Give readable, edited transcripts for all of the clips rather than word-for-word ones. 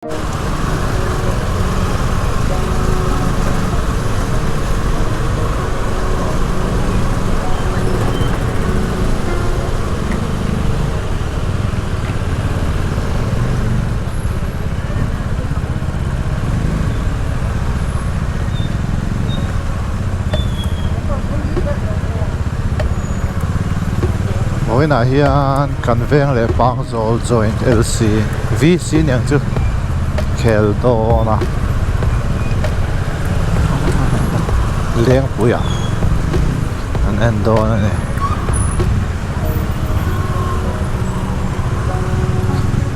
Vawiinah hian kan veng leh Pangzawl joint LC VC niang chu khel dawn a Lengpuiah an en dawn a ni.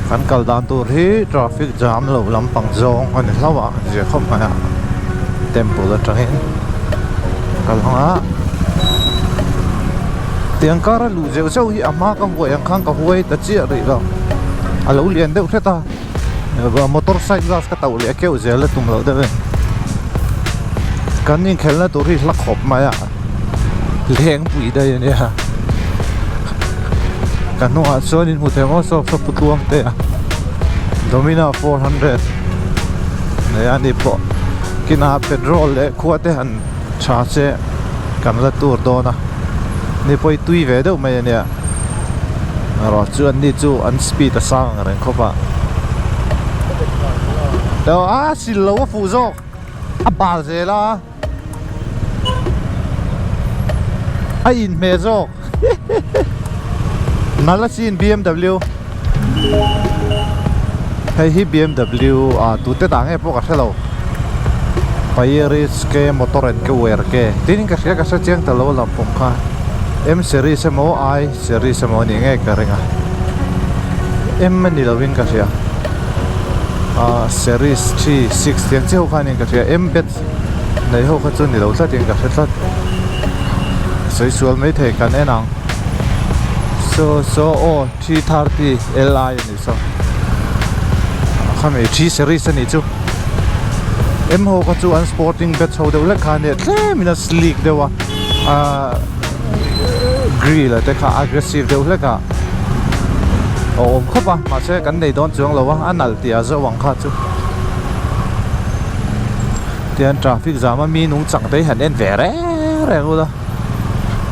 Kan kal dan tur hi traffic jam lo lampang zawng a ni hlauh a zia khawp mai a temple atangin kal ang a tiang kara luh zeuh zeuh hi a hma ka huai ang khan ka huai ta chiah rih lo a lo lian deuh hret a motor side glass ka tauh leh a keuh zel a tum loh deuh e kan inkhelhna tur hi hla khawp mai a. Lengpui daih a nia ka hnungah chuan in hmu thei maw saw saw putluang te a Domina 400 nei a ni pawh kinah petrol leh khua te han tha se kan la tur dawn a ni pawh hi tui ve deuh mai a nia erawh chu an ni chu an speed a sang ang reng khawp a a sil lo a fuh zawk a bal zel a. A inhmeh zawk Nal asin BMW Hei hi BMW ah tute dah nge pawh ka hre lo Pairis ke motor and ke wer ke tin ka hria ka hre chiang ta lo lam pawm kha M series emaw I series emaw anih ngei ka ring a M a ni lovin ka hria ah series 3 6 tiang chiah ho khan in ka hria M bet Nei ho kha chu ni lo tlat in ka hre tlat sawi sual mai thei kan en ang saw saw aw 330 li a nih saw khami 3 series a nih chu m ho kha chu an sporting batch ho deuh lek kha a nia tlem in a sleek deuh a ahh grill a te kha aggressive deuh hlek a a awm khawp a mahse kan nei dawn chuang lo a a nalh tih a zo ang kha chu. Tihian traffic jam a mi nung chang te hi han en ve reng reng ula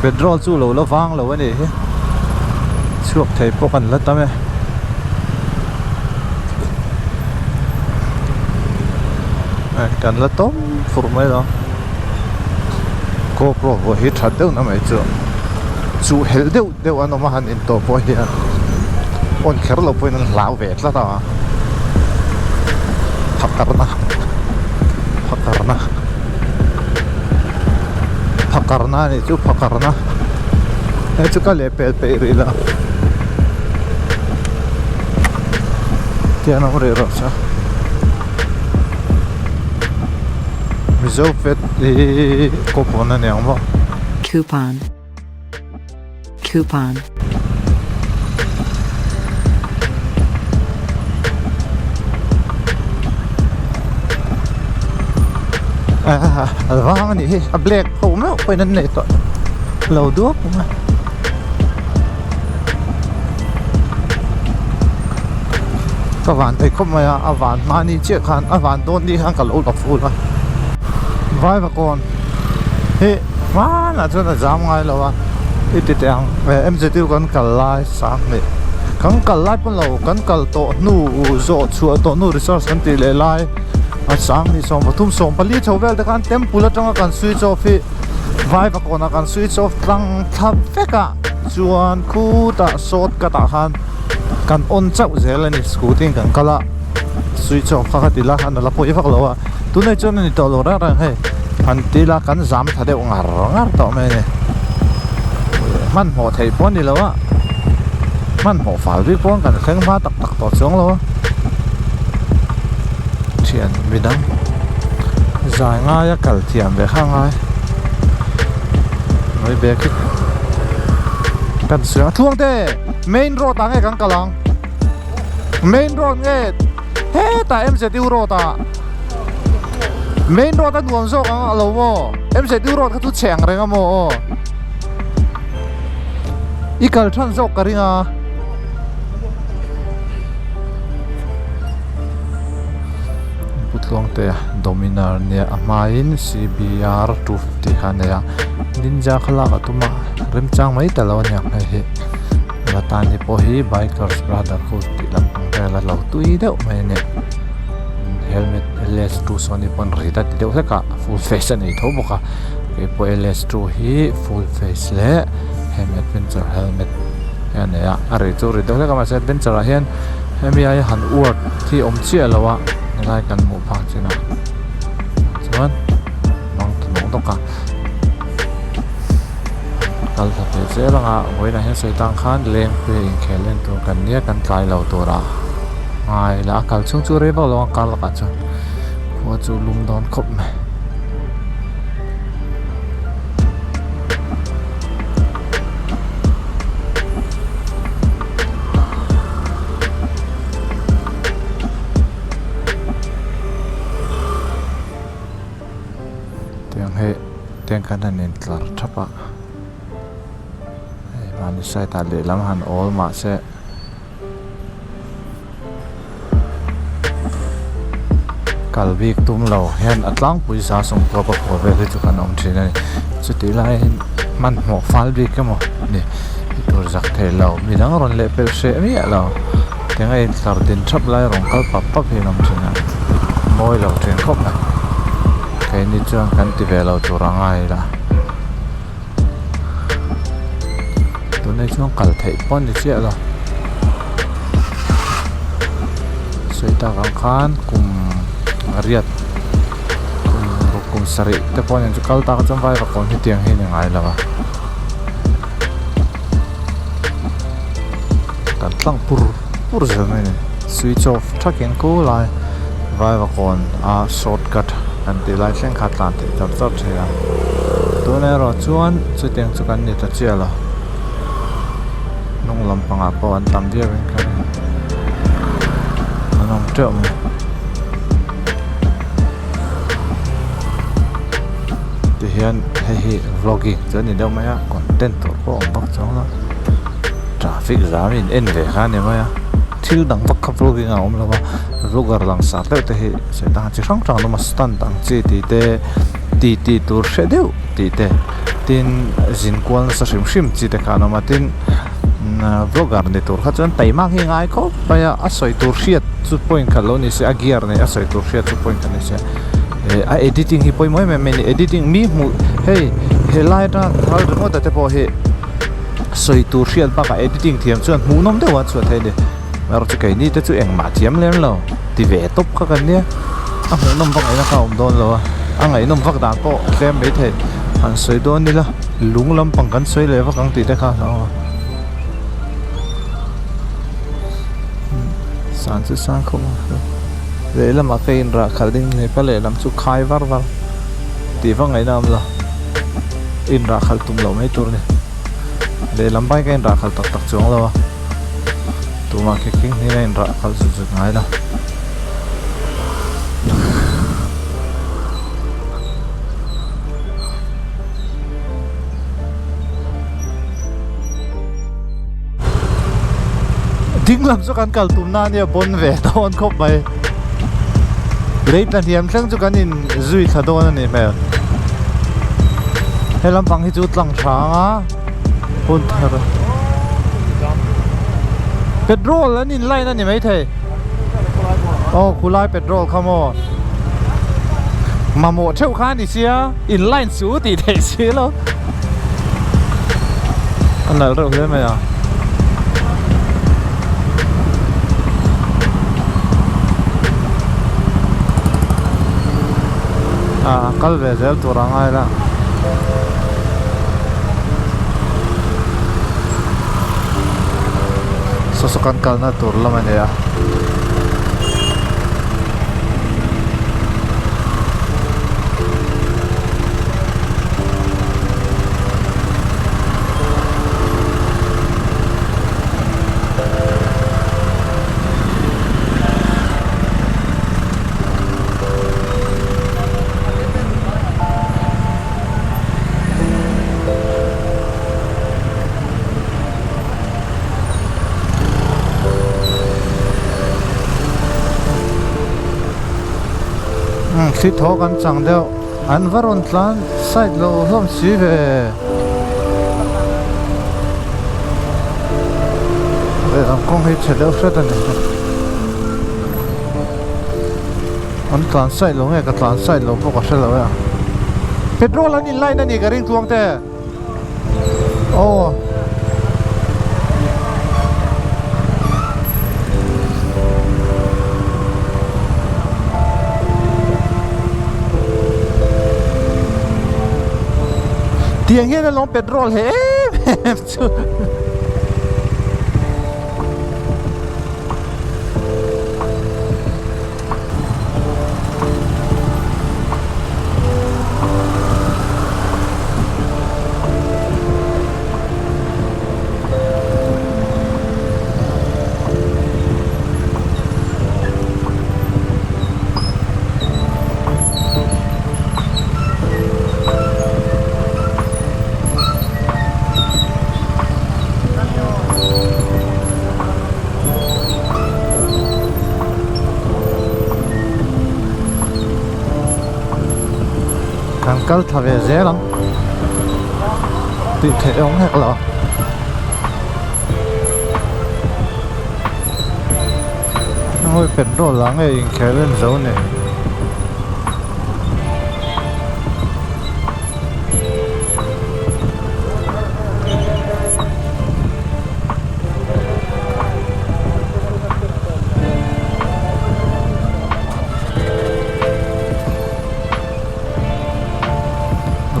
petrol chu lo la vang lo a nih hi chhuak thei pawh kan la tam e. Kan la tawm fur mai lo GoPro pawh hi that deuh na mai chu chuh helh deuh deuh an awm a han intawh pawh hian on kher lo pawhin an hlau ve tlat a phakarna phakarna phakarna a nih chu phakarna hei chu ka leh pel peih rih lo tiang awm rih rawh se Mizo fet hi coupon a ni ang maw. Coupon. Coupon. A vang a nih hi a black ho meuh pawhin an nei tawh lo duak mai. Ka van thei khawp mai a a van hma ni chiah khan a van dawn ni khan ka lo la ful a Vaivakawn hi hmanah chuan a zam ngai lo a i ti teh ang MZU kan kal lai sang hnih kan kal lai pawn lo kan kal tawh hnu zawh chhuah tawh hnu research kan tih leh lai a sang hnih 13 14 chho vel te khan temple atanga kan switch off hi Vaivakawnah kan switch off tlang thla vek a chuan khutah shortcut ah khan kan on chauh zel a ni scooty in kan kal a switch off kha kha ti la a la pawi vak lo a tunah chuan a ni tawh lo reng reng hei han ti ila kan zam tha deuh ngar ngar tawh mai a ni hmanhmawh theih pawh a ni lo a hmanhmawh fal bik pawh kan thleng hma tak tak tawh chuang lo a thian midang zai ngaia kal thiam ve kha ngai mai bag hi kan suang a tluang te main road ah nge kan kal ang main road nge hetah M_Z_U road ah main road a nuam zawk ang a lo maw M_Z_U road kha chu chhe ang reng a maw aw i kal than zawk ka ring a. Tluangtea Dominar nia a hmain CBR 250 kha a nei a Ninja kha lak a tum a remchang mai ta lo aniang hei hi Latani pawh hi Bikers Brotherhood tih lampang vel a lo tui deuh mai a ni helmet LS2 sawn hi pawn rit a ti deuh hlek a full face a nei tho bawk a keipawh LS2 hi full face leh hemi adventure helmet hi a nei a a rih chu rit deuh hlek a mahse adventure ah hian hemi aia han uar hi awm chiah lo a helai kan hmuh phak chin a chuan hmang ta nawk nawk a kal thla ve zel ang a vawiinah hian sawi tang khan lengpui a inkhel en tur kan nia kan tlai lo tur a ngai la a kal chhung chu rei vak lo ang kar lakah chuan khua chu lum dawn khawp mai. Tiang hei tiang khan han intlar thap a hei mahni side ah lehlam han awl mahse kal bik tum lo hian a tlangpui za sawmkua pakua vel hi chu kan awm thin a ni chutih laiin hmanhmawh fal bik emaw ni ti tur zak thei lo midang rawn leh pelh hreh miah lo tiang a intlar din thap lai rawn kal pap pap hi an awm thin a mawi lo thin khawp mai keini chuan kan ti ve lo tur a ngai la. Tunah chuan kal theih pawh a ni chiah lo sawi tak ang khan kum riat kum ruk kum sarih te pawh nen chu kal tak chuan vai vak awm hi tiang hi a ni ngai lo a kan tlang pur pur zel mai a ni switch off thakin khulai vai vakawn a shortcut kan tih lai thleng kha a tlan theih char char thei a tunah erawh chuan chutiang chu kan ni ta chiah lo hnung lampangah pawh an tam viau in ka ring an awm teuh mai. Tihian hei hi vlogging chu a ni deuh mai a content tur pawh a awm bawk chuang a traffic zam in en ve kha a ni mai a thil dang vak kha vlogging a awm lo a vlogger langsar deuh te hi sawi tang chi hrang hrang an awm a stunt ang chi tih te ti ti tur hre deuh tih te tin zin kual nasa hrim hrim chi te kha an awm a tin vlogger ni tur kha chuan taimak hi a ngai khawp mai a a sawi tur hriat chu point khat lo ni se a gear nei a sawi tur hriat chu point khat ni se eh a editing hi pawimawh em em mai a ni editing mi hmuh hei helai atanga thal ringawt a te pawh hi sawi tur hriat bakah editing thiam chuan hmuhnawm deuh a chhuah theih a ni erawh chu keini te chu engmah thiam lem lo ti ve tawp kha kan nia a hmuhnawm vak ngaihna kha a awm dawn lo a a ngaihnawm vak dan pawh a tlem maithei han sawi dawn ila lung lampang kan sawi leh vak ang tih te kha a hlauhawm a san chu sang khawp a lehlamah ka inrah khalh ding hlepa lehlam chu khai var var tih vak ngaihna a awm lo inrah khalh tum loh mai tur a ni lehlam bike a inrah khalh tak tak chuang lo a tumah khi king hnin a inrah khalh zut zut ngai lo. Ding lam chu kan kal tum na ania bawn ve dawn khawp mai lei tla hniam thleng chu kan in zui thla dawn a nih hmel he lampang hi chu tlang tha anga hun thar petrol an in line a ni maithei aw khulai petrol kha maw mamawh theuh kha a ni sia in line chu tih theih si lo. A nalh reuh hle mai a. Ah kal ve zel tur a ngai la. Saw saw kan kalna tur lam a ni a. Umm thli thaw kan chang deuh an va rawn tlan side lo hlawm si ve. Lehlam kawng hi chhe deuh hret a ni. An tlan side lo nge ka tlan side lo pawh ka hre lo e a. Petrol an in line a ni ka ring tluang te. Aw. Tiang hian alawm petrol he em em chu. Kan kal thla ve zel ang tih theih awm hek lo. Heng petrol ah nge inkhel en zo ni.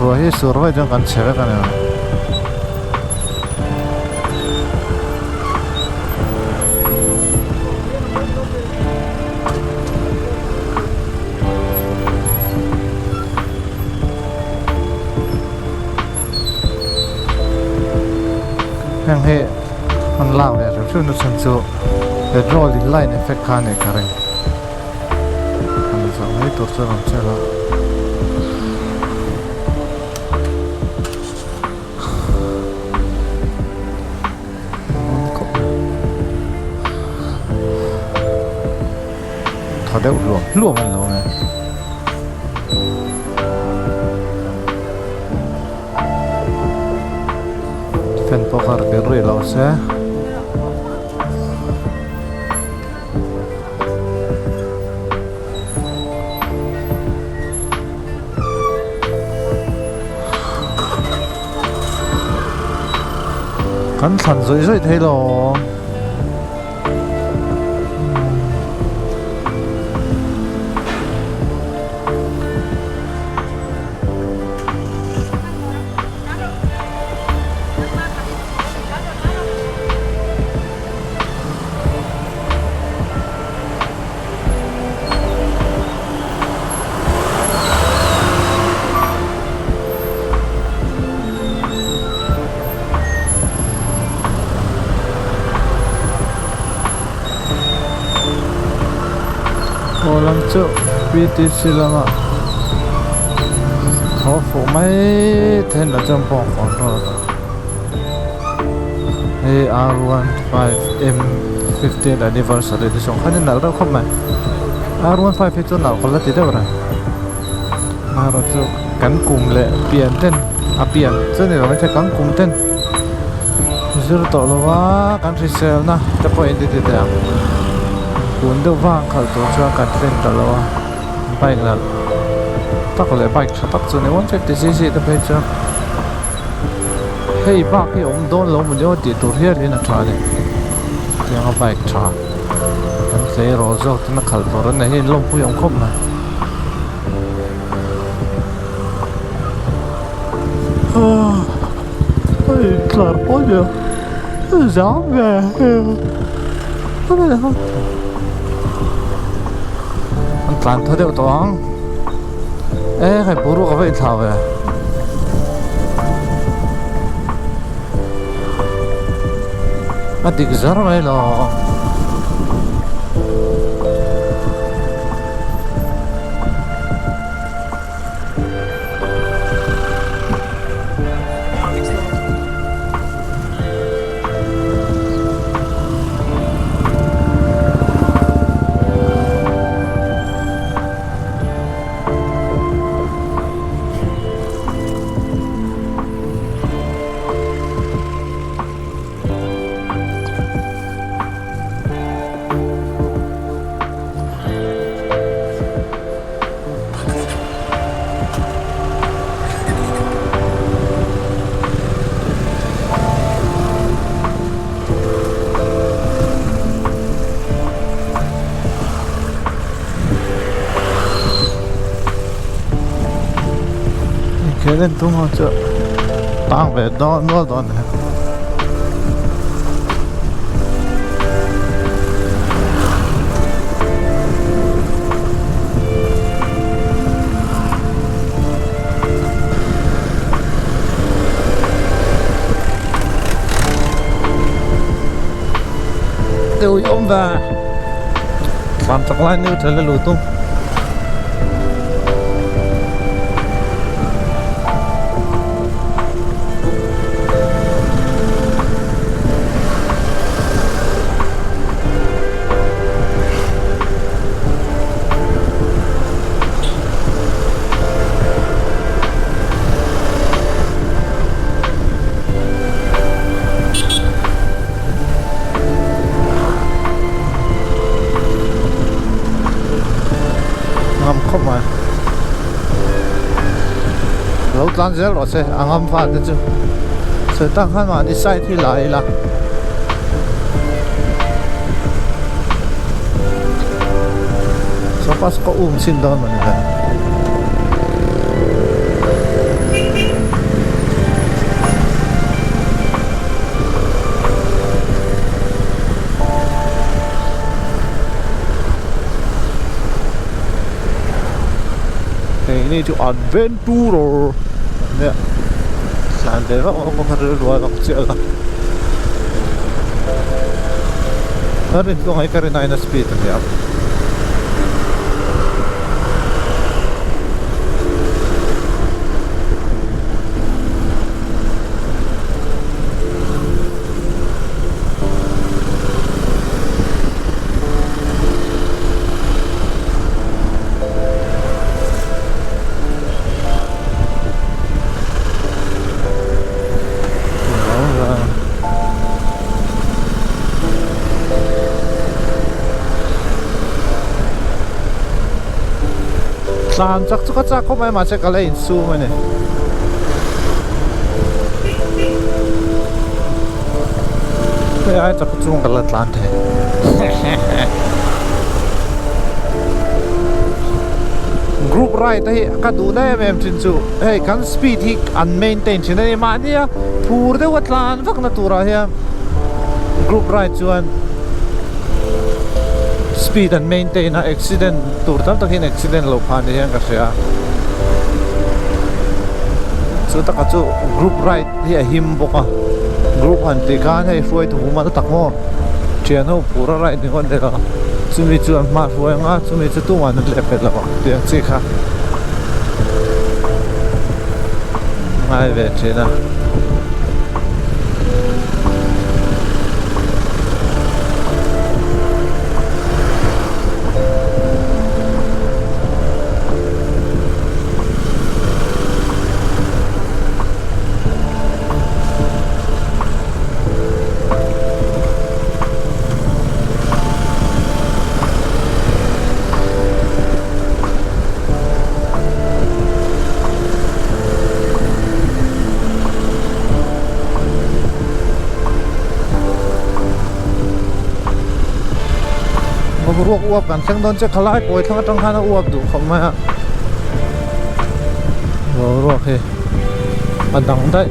Ruah hi sur vaih chuan kan chhe vek a ni ang. Heng hi an lak ve hrim hrim na chhan chu petrol in line effect kha a nih ka ring an zawh mai tur chu a rawn che lo. Tha deuh hluam hluam an lo awm e. Fan pawh kha ri rih lo se. Kan thlan zawih zawih thei lo. Aw lam chu PTC lama haw fuh mai thein lo chuan pawng control hei R 15 M 15 anniversary te sawn khan in nalh reuh khawp mai R 15 hi chu nalh ka la ti deuh reng amaherawhchu kan kum leh pian ten a pian chu ni lo maithei kan kum ten zir tawh lo va kan hriselna te pawh in ti ti teh ang kun deuh vang khalh tur chuan kan tlin ta lo a bike nalh tak leh bike tha tak chu a ni 150 cc te phei chuan hei bak hi a awm dawn lo maw ni aw tih tur hialin a tha a ni tianga bike tha kan tleirawl zawk ten a khalh tur an nei hi lawmpui awm khawp mai. Tlar pawh ni lo zam ve an tlan tha deuh tawh ang e hei boruak a va inthlau ve. A dik zar mai lo. Challenge tum ho chu tang ve dawn nual dawn a ni. Ui awm ve tlan chak lai neutral a lut tum. Ngam khawp mai lo tlan zel rawh se a ngam fa te chu sawi tak khan mahni side hi la ila. Sapas ka um chhin dawn mawni le. Hei ni chu adventurer nia tlan ve vak vak bawk a rilru a lang chiah lo a rin kawng hi ka rin aiin a speed a nia. Tlan chak chu ka chak khawp mai mahse ka la insum a ni. Hei ai chak chung ka la tlan thei. Group ride te hi ka duh na em em thin chu hei kan speed hi an maintain thin a ni mahnia phur deuha tlan vak na turah hian group ride chuan speed an maintain a accident tur tam takin accident lo phah ni hian ka hria chu taka chu group ride hi a him bawk a group han tih khan hei hruaitu mumal tak maw thian ho phur a ride ni ngawt leh a chumi chu an hma hruai ang a chumi chu tumah an leh pet lo ang tih ang chi kha ngai ve thin a. Ruak uap kan thleng dawn che khalai kawi thlang atang khan a uap duh khawp mai a boruak hi a dang daih.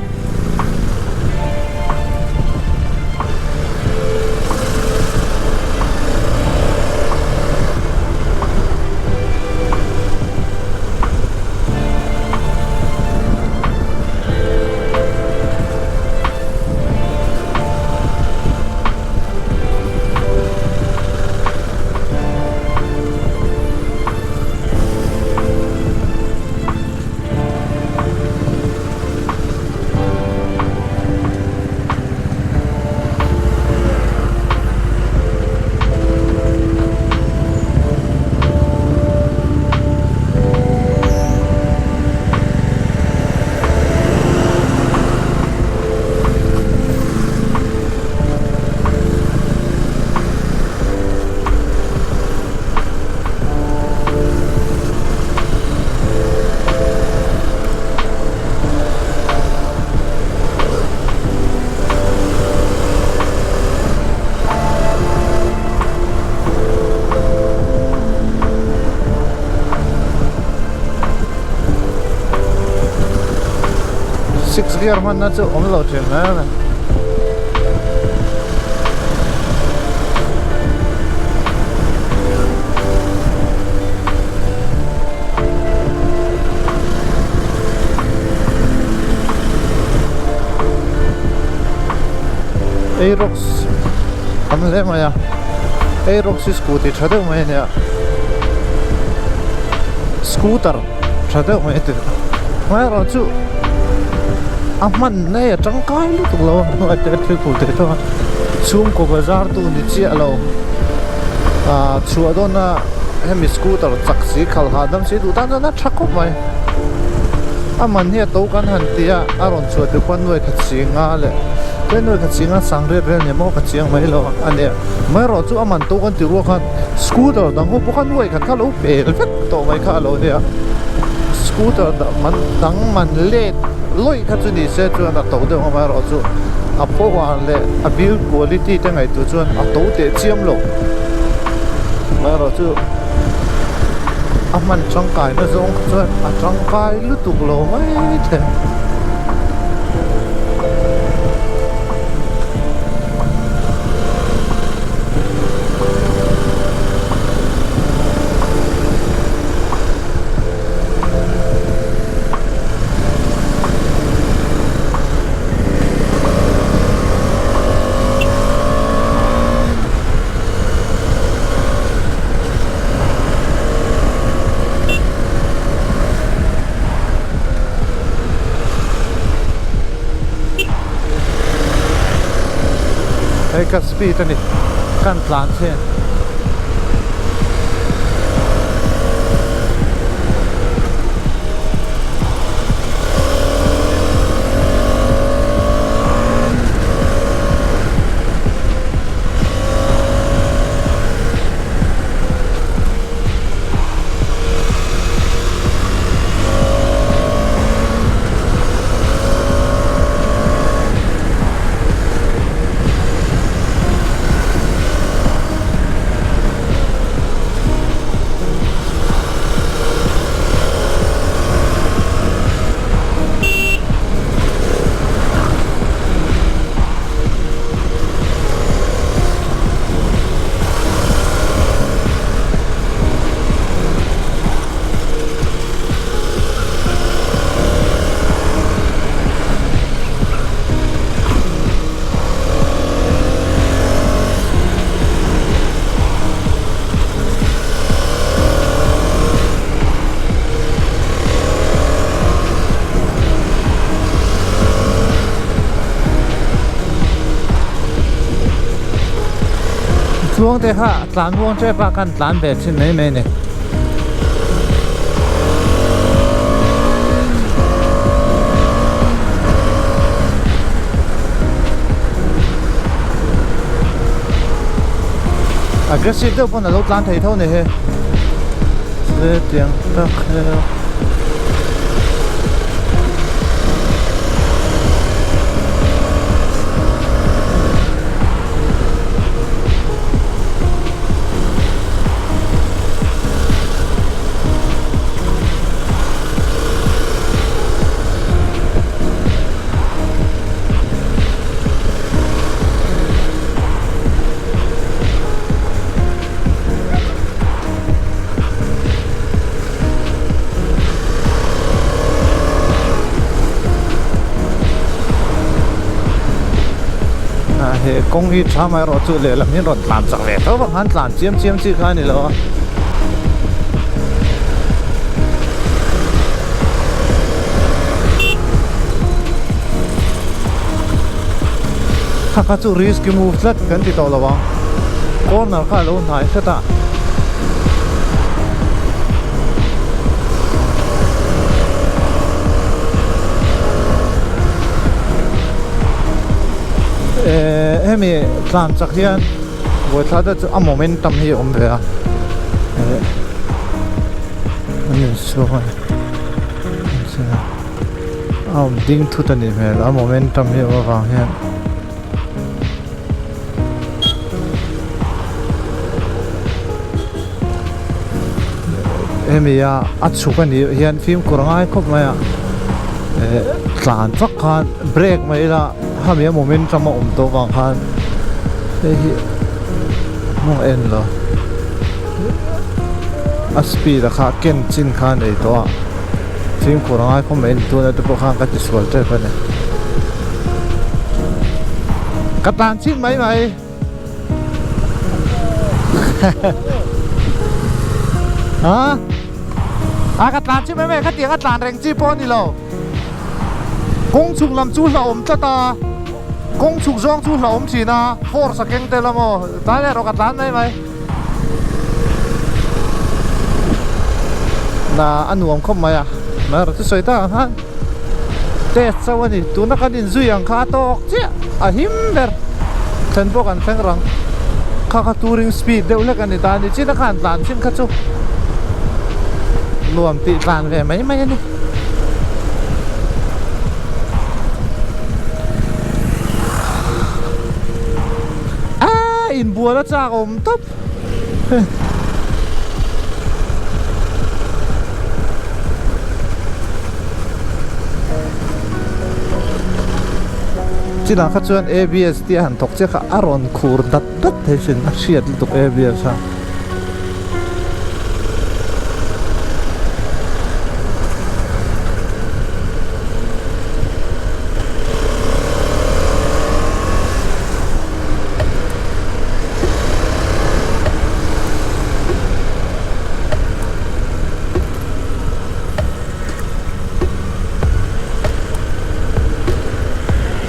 Six gear hmanna chu awm lo thin hle a ni. Aerox tam hle mai a Aerox hi scooty tha deuh mai a nia scooter tha deuh mai a ti amaherawhchu a hman na hei a tangkai lutuk lo a hnuai te thil phur thei tawk a chhungkaw bazar tu ni chiah lo ah chhuah dawn a hemi scooter chak si khalh hahdam si duh tan chuan a tha khawp mai a man hi a to kan han ti a a rawn chhuah tur pawn nuai khat si nga leh tlai nuai khat si nga sang riat vel ni maw ka chiang mai lo a nia amaherawhchu a man to kan ti ruak khan scooter dang ho pawh kha nuai khat kha lo pel vek tawh mai kha a lo nia scooter man dang man let lawih kha chu ni se chuan a to deuh ang amaherawhchu a power leh a build quality te ngaihtuah chuan a to teh chiam lo amaherawhchu a hman tangkai na zawng kha chuan a tangkai lutuk lo mai thei. Hei ka speed a ni kan tlan chhen. Tluang te kha tlan muang tep a kan tlan ve thin mai mai a ni. Aggressive deuh pawn a lo tlan thei tho ni hi hetiang tak hi. He kawng hi tha mai erawh chu lehlam hi an rawn tlan chak ve tho vang khan tlan chiam chiam chi kha a ni lo a. Kha kha chu risky move tlat kan ti tawh lo ang corner kha a lo hnai hret a. Ehh hemi tlan chak hian vawithla te chu a momentum hi a awm ve a ehh an inchhung a ni a awm ding thut a nih hmel a momentum hi a awm avang hian. Hemi a a chhuk a nih hian fimkhur a ngai khawp mai a. Eh tlan vak khan brake mai ila hami a momentum a awm tawh vang khan hei hi hnung a en lo a speed a kha ken chin kha a nei tawh a fimkhur a ngai khawp mai ni tuna te pawh khan ka tisual tep a ni ka tlan chin mai mai. A a ka tlan chi mai mai khatiang a tlan reng chi pawh a ni lo kawng chhuk lam chu hlauhawm tlat a kawng chhuk zawng chu hlauhawm thin a force a keng tel a maw tlai erawh ka tlan mai mai na a nuam khawp mai a amaherawhchu chu sawi tak ang khan test chauh a ni tuna kan inzui ang kha a tawk chiah a him ber thlen pawh kan thleng rang kha kha touring speed deuh hlek a ni ta a ni chin a khan tlan chin kha chu nuam tih tlan ve mai mai a ni. Aaa inbual a chak awm tawp. Chinah kha chuan ABS tih a han thawk chiah kha a rawn khur dat dat thei thin a hriat lutuk ABS a.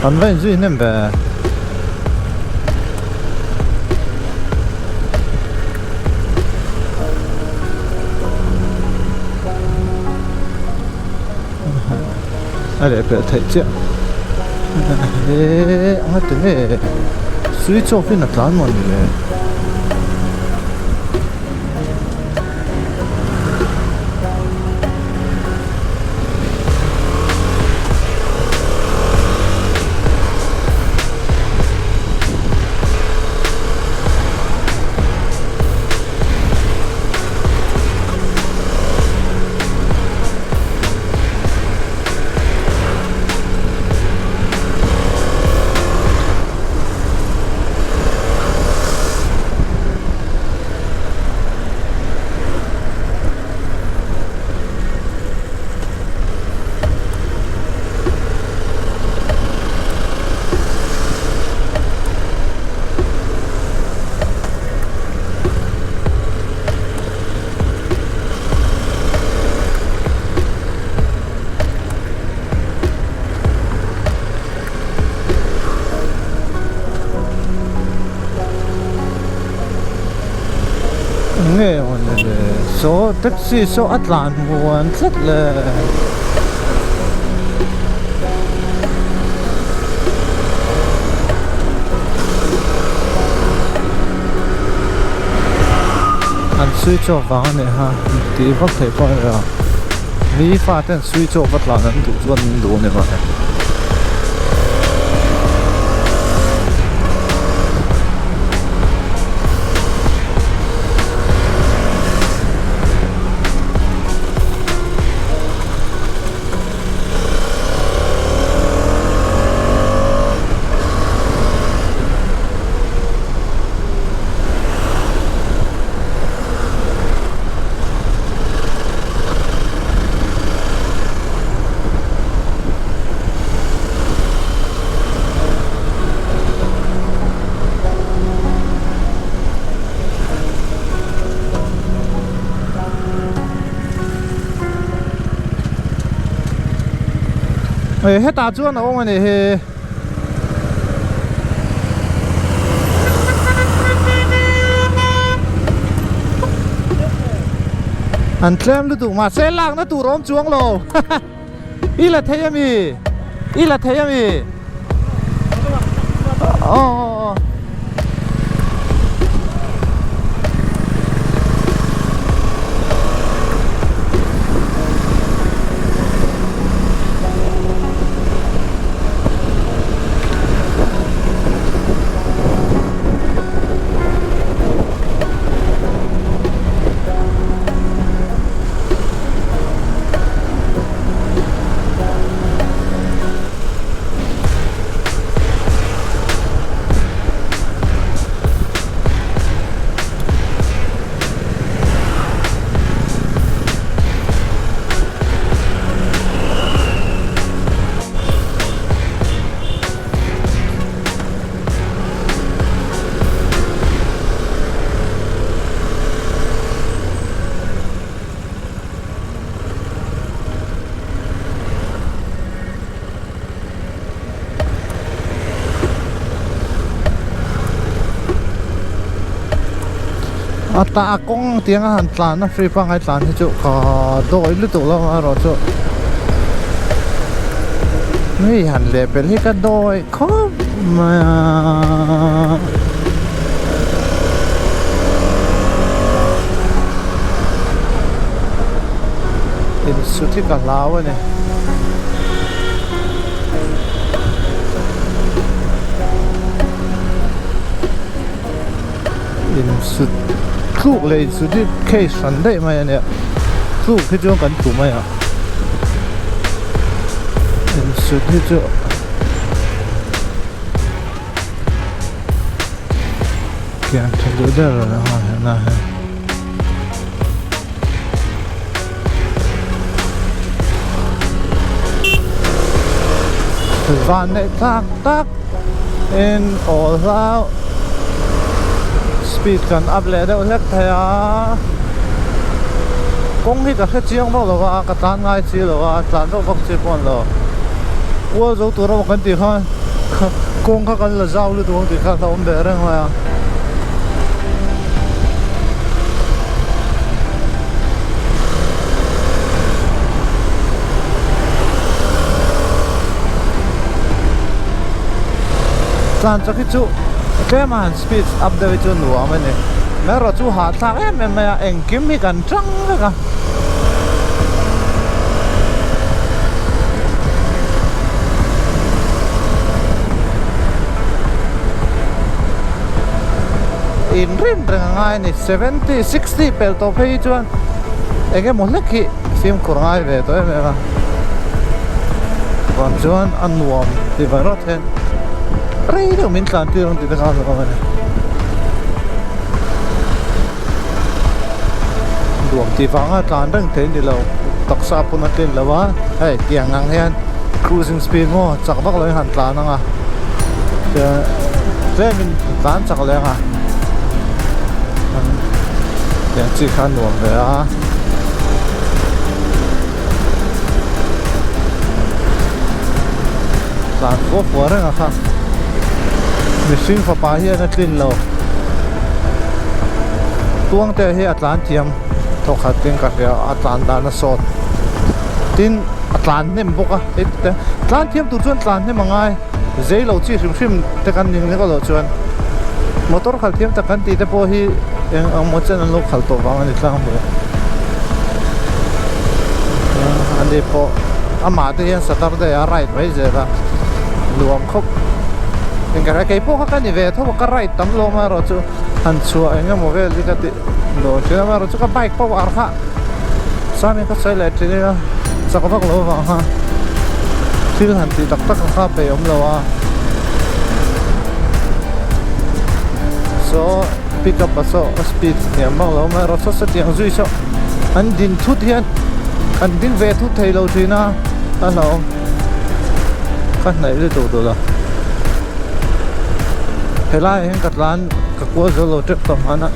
An va inzui hnem ve. A leh pelh theih chiah eee anga ti nge switch off in a tlan maw ni le. Nge aw ni le saw taxi saw a tlan muan tlat le. An switch off vang a nih ha tih vak theih pawh a ni lo mi fate an switch off a tlan an duh chuan an duh a ni mai. Hetah chuan a awm a nih hi. An tlem lutuk mahse lakna tur awm chuang lo i la thei ami i la thei ami aw aw. A ta a kawng tianga han tlan a free pangngai tlan hi chu ka dawi lutuk lo amaherawh chu mi han leh pel hi ka dawi khawp mai a. Insut hi ka hlau a ni. Insut tluk leh insut hi case hran daih mai a nia tluk hi chuan kan tlu mai a insut hi chu kian tha duh der lo ang a helai hian. Van neih thlak tak in awl hlau speed kan up leh deuh hlek thei a kawng hi ka hre chiang vak lo a ka tlan ngai chi lo a tlan vak vak chi pawh a ni lo kual zo tur emaw kan tih khan kawng kha kan la zau lutuk ang tih kha a awm ve reng mai a. Tlan chak hi chu tlem a han speed up deuh hi chu nuam a ni erawh chu hahthlak em em mai a engkim hi kan tang vek a. In rin reng a ngai a ni 70 60 pel tawh phei hi chuan eng emaw hlek hi fimkhur ngai ve tawh em em a vang chuan a nuam ti ve rawt hian rei deuh min tlan tir ang tih te kha a hlauhawm a ni nuam tih vanga tlan reng thei a ni lo taksa pawn a tlin lo a hei tiang ang hian cruising speed maw chak vak lo in han tlan ang a tlemin tlan chak leh ang a tiang chi kha a nuam ve a. Tlan fua fua reng a kha mihring fapa hian a tlin lo tuang te hi a tlan thiam thawkhat in ka hria a tlan dan a sawt tin a tlan hnem bawk a hei te tlan thiam tur chuan tlan hnem a ngai zei lo chi hrim hrim te kan ning ringawt loh chuan motor khalh thiam tak kan tih te pawh hi eng ang maw chen an lo khalh tawh vang a ni tlang hmu ani pawh amah te hian Saturday a ride mai zel a nuam khawp engkah kei pawh kha ka ni ve tho a ka ride tam lo amaherawh chu han chhuah eng emaw vel hi ka ti nuam thin amaherawh chu ka bike power kha sami ka sawi leh thin ila chak vak lo avang kha thil han tih tak tak kha peih awm lo a saw pick up a saw a speed hniam vak lo amaherawh chu satiang zui saw an din thut hian an ding ve thut thei lo thin a a hlauhawm ka hnaih lutuk duh lo helaiah hian ka tlan ka kual zo lo tep tawh hmana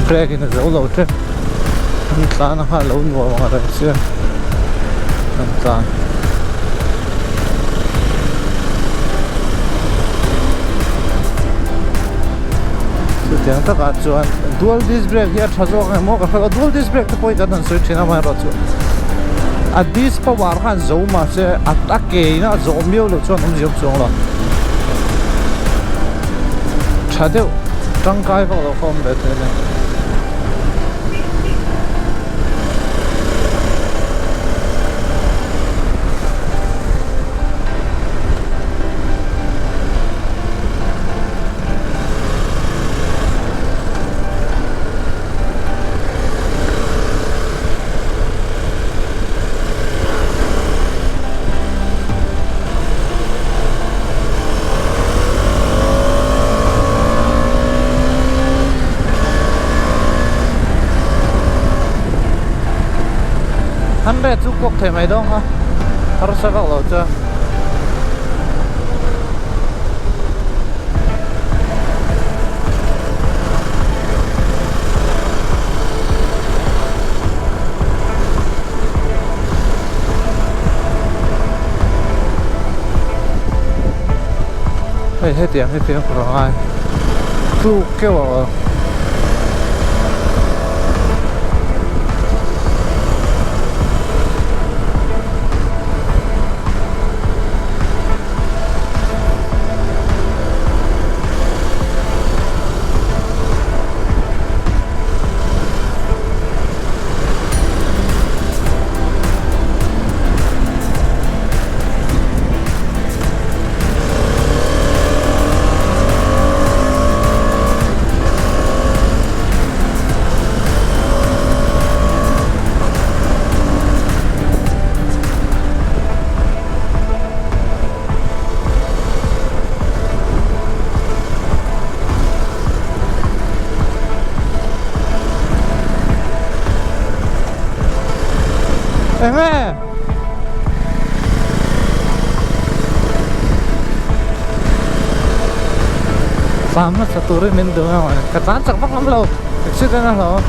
brake in a zo lo tep an tlan a kha a lo nuam ang reng sia an tlan. Chutiang takah chuan dual disc brake hi a tha zawk ang emaw ka hre lo dual disc brake te pawh hi kan han sawi thin a amaherawhchu a disc power khan zo mahse a ke in a zawh miau loh chuan awmzia awm chuang lo tha deuh tangkai vak loh kha awm ve thei a ni. Hundred chu kuak thei mai dawn kha harsa vak lo chuan. Hei hetiang hi fimkhur a ngai tluk keuh a. Enge? Tlan hmasa turin min duh a ka tlan chak vak ngam lo accident a hlauh.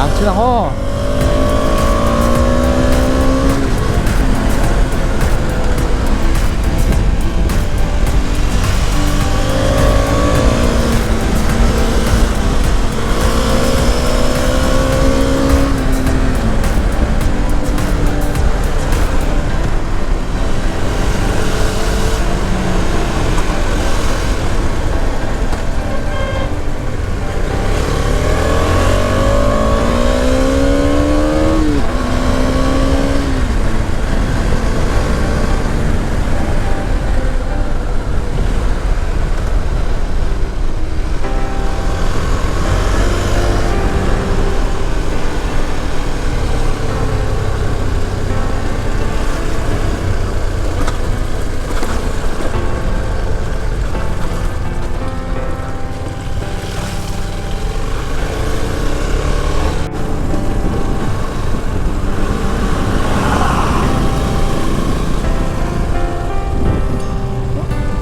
Tlan chin ang aw.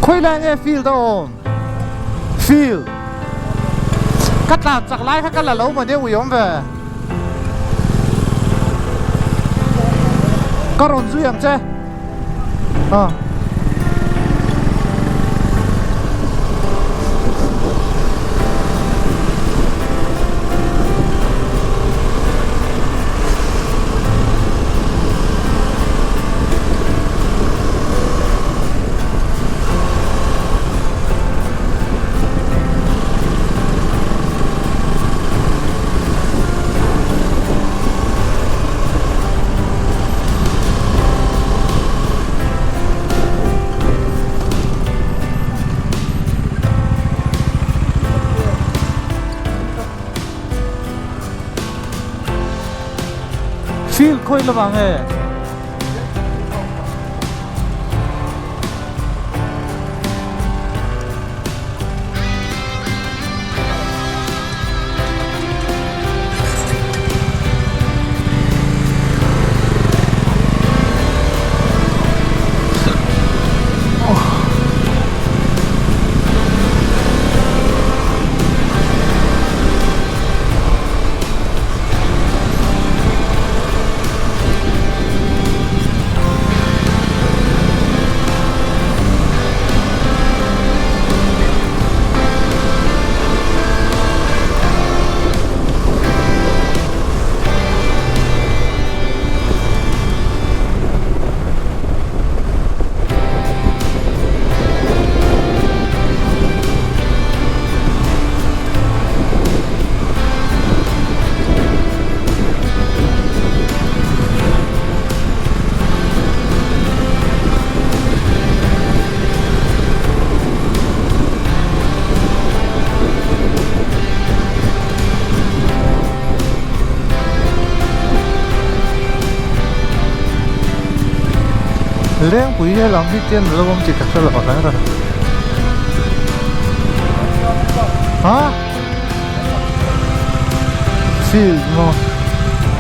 Khawi lai nge field a awm? Field Ka tlan chak lai kha ka la lo mawni ui awm ve. Ka rawn zui ang che. Ah. Field khawi lamah nge? Lengpui he lam hi chian alo awm tih ka hre lo reng reng ha field maw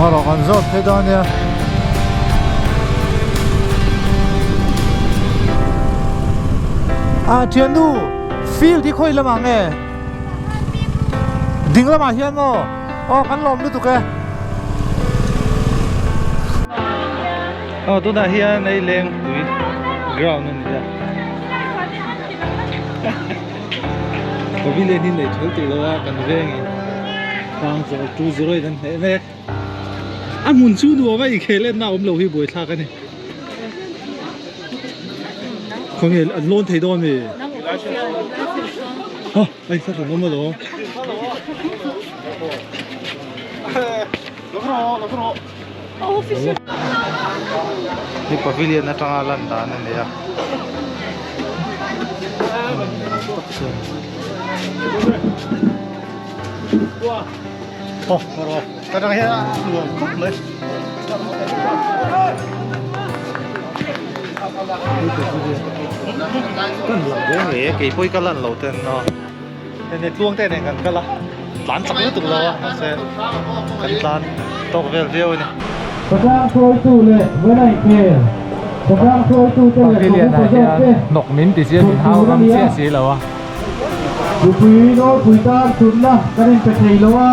a rawh kan zawt phei dawn nia. Ah thiannu field hi khawi lamah nge ding lamah hian maw aw kan lawm lutuk e. Aw tunah hian hei lengpui ground a ni a pavilion hi nei thul tih lo a kan vengin tlang zawh 208 an hneh mek. A hmun chu nuam a inkhel enna a awm lo hi buaithlak a ni. Khawnge an lawn thei dawn mi? Ha, ai sa kan awm alawm. Hi pavilion atanga lan dan a ni a. Aw ka tang hian a nuam khawp mai. Kan lang ve ngei e keipawh hi ka lan lo ten aw hei tluang te nen kan kal a tlan chak lutuk lo a mahse kan tlan tawk vel viau a ni. Patlang hruaitu leh Venai hmel Patlang hruaitu te leh Pavilion ah hian hnawk min ti chiah min hau ram chiah si lo a. Mipui nawlpui tan thutna kan inpe thei lo a,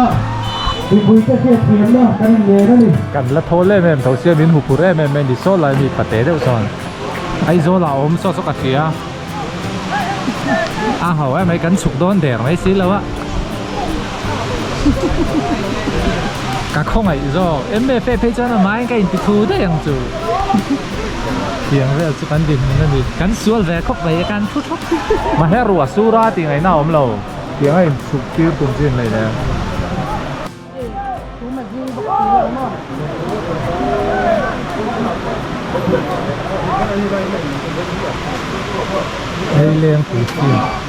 mipuite hriatthiamna kan inngen a ni. Kan la thawl em em tho sia min huphur em em mai ni saw lai mi pate deuh chuan Aizawl ah a awm saw saw ka hria a ho em mai kan chhuk dawn der mai si lo a ka khawngaih zawk MFA phei chuan a hmain ka inti thu daih ang chu tiang vel chu kan dinhmun a ni kan sual ve khawp mai a kan thu thawk Mahse ruah sur a tih ngaihna a awm lo. Tiang a inchhuk tir tum chin hleih le. Hei lengpui field.